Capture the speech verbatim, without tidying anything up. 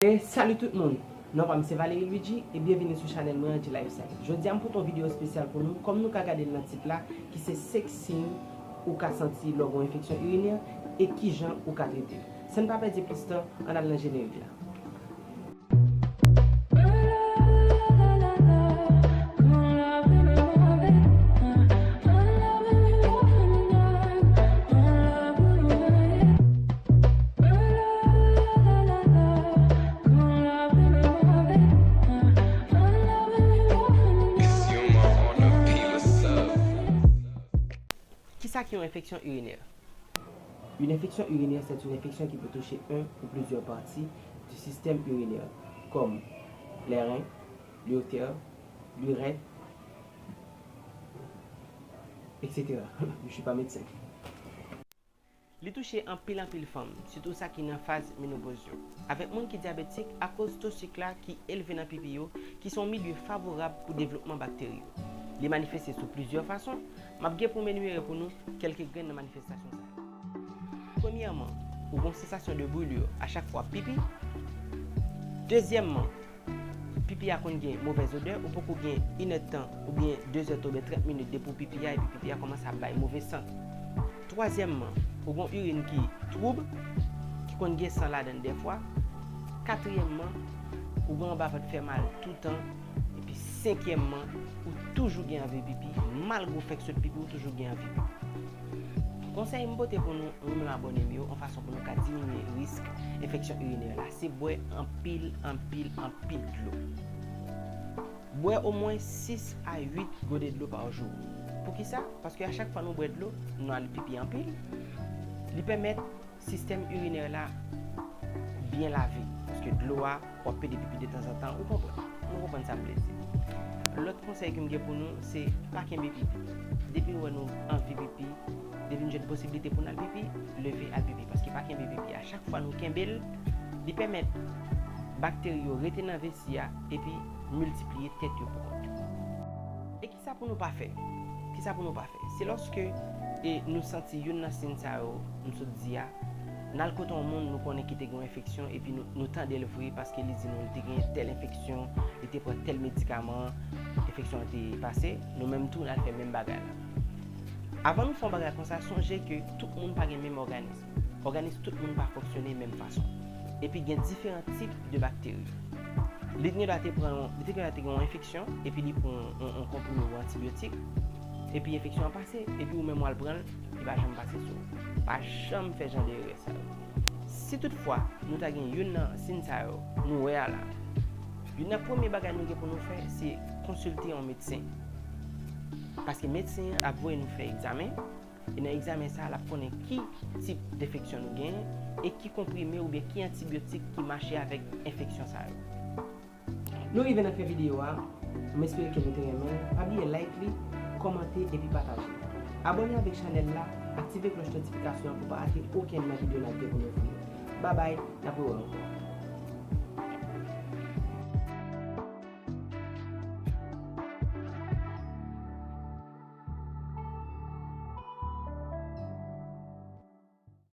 E salut tout moun! Non pa m se Valery Luigi e byenvini sou chanèl mwen Angie Lifestyle. Jodi a m pote yon videyo espesyal pou nou, kòm nou ka gade l nan tit la, ki se senk siy ou ka santi lè w gen yon enfeksyon irinè e kijan ou ka trete l. San n pa pèdi plis tan, ann al nan jenerik la. Kisa ki yon enfeksyon irinè? Une infection urinaire, c'est une infection qui peut toucher un ou plusieurs parties du système urinaire, comme les reins, l'urétère, l'urètre, et cetera. Je suis pas médecin. Li touche anpil anpil fanm, sitou sa ki nan faz menopoz yo. Avèk moun ki dyabetik, akoz to sik la ki elve nan pipi yo, ki se yon milye favorab pou devlopman bakteri yo. Li manifeste sou plizyè fason, m ap gen pou m enimere pou nou kèlke grenn nan manifestasyon sa yo. Premyèman, ou gen yon sansasyon de brûlure a chak fwa w ap pipi. Dezyèmman, pipi a konn gen movèz odè, ou poko gen inèdtan oubyen dezèdtan oubyen trant minit depi w pipi a, epi pipi a kòmanse ap bay move sant. Twazyèmman, ou gen yon irin ki twoub, ki konn gen san ladan l dèfwa. Katriyèmman, ou gen yon bavant fè mal toutan. Epi senkyèmman, ou toujou gen anvi pipi, malgre w fèk sot pipi, ou toujou gen anvi pipi. Konsèy m pote pou nou, ou menm abòne m yo, yon fason pou nou ka diminye risk enfeksyon irinè la, se bwè anpil, anpil, anpil dlo. Bwè omwen sis a uit gode dlo pa jou. Poukisa? Paske a chak fwa nou bwè dlo, nou al pipi anpil, li pèmèt sistèm irinè la byen lave. Paske dlo a, w ap pede pipi detanzantan, ou konprann. Nou konprann sa m vle di. Lòt konsèy ke m gen pou nou, se pa kenbe pipi. Depi w wè nou anvi pipi, depi n jwenn posiblite pou n al pipi, leve al pipi. Paske pa kenbe pipi. A chak fwa nou kenbe l, li pèmèt bakteri yo rete nan vesi a epi miltipliye tèt yo poukont yo. E kisa pou nou pa fè? Kisa pou nou pa fè? Se lòske e nou santi youn nan siy sa yo m sot di a, n al kote yon moun nou konnen ki te gen yon enfeksyon epi nou, nou tande l vre paske li di nou li te gen tèl enfeksyon, li te pran tèl medikaman, enfeksyon an te pase, nou menm tou n al fè menm bagay la. Avan nou fè yon bagay konsa, sonje ke tout moun pa gen menm òganis. Òganis tout moun pa fonksyone menm fason. Epi gen diferan tip de bakteri. Li te gen dwa te pran yon, li te gen dwa te gen yon enfeksyon, epi li pran yon, yon, yon konprime ou antibyotik, epi enfeksyon an pase, epi ou menm w al pran l, li pa janm pase sou ou. Pa janm fè jan de erè sa yo. Si toutfwa nou ta gen youn nan siy sa yo, nou wè a la, youn nan premye bagay nou gen pou nou fè, se konsilte yon medsen. Paske medsen an ap voye nou fè egzamen, e nan egzamen sa a, l ap konnen ki tip d enfeksyon nou genyen e ki konprime oubyen ki antibyotik ki mache avèk enfeksyon sa yo. Nou rive nan fen videyo a, m espere ke nou te renmen l. Pa bliye like li, kòmante epi pataje. Abòne avèk chanèl la, aktive klòch notifikasyon an pou w pa rate okenn nan videyo n ap gen pou nou ofri. Babay, n ap rewè ankò.